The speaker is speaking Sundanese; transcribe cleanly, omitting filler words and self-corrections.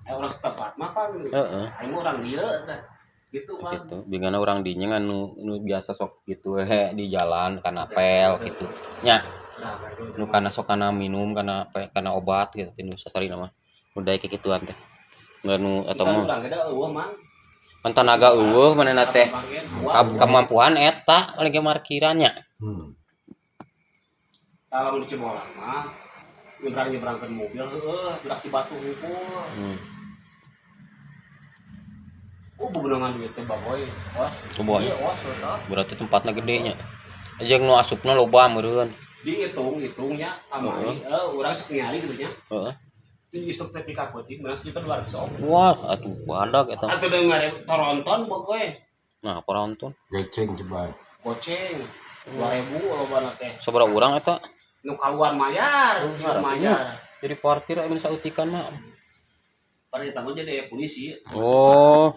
Orang setempat mah kan aing mah orang dieu teh. Gitu kan. Gitu. Bingana urang dinya ngan nu, nu biasa sok gitu we di jalan kana apel gitu. Nya, Nah, gitu. Nu kana sok kana minum, kana kana obat gitu tinu sasarina mah. Nu daek kikituan teh. Nggak nu atau Kan mah urang ge da eueuh, Mang. Kan tanaga eueuh manehna teh. Wah, Kemampuan eta paling ge markirannya. Kalau di Cibolang mah nyebrang-nyebrangkeun mobil heueuh, budak di batu hungkul. Oh, bebenangan duit teh bagoy. Os. Coba. Iya, os eta. Berarti tempatnya gede nya. Jeung nu asupna loba meureun. Dihitung, hitungnya kamari urang cek nyari gitu nya. Di isuk teh pika peuting beunang 1.200.000. Wah, atuh badak eta. Atuh deui mere toronton bagoy. Nah, penonton. Goceng coba. Goceng. 2000 lobana teh. Sabaraha urang eta? Nu kaluar mayar, Oh, ieu artinya. Mayar. Jadi parkir aya saeutikan mah. Pada ditanggung jadi polisi. Oh.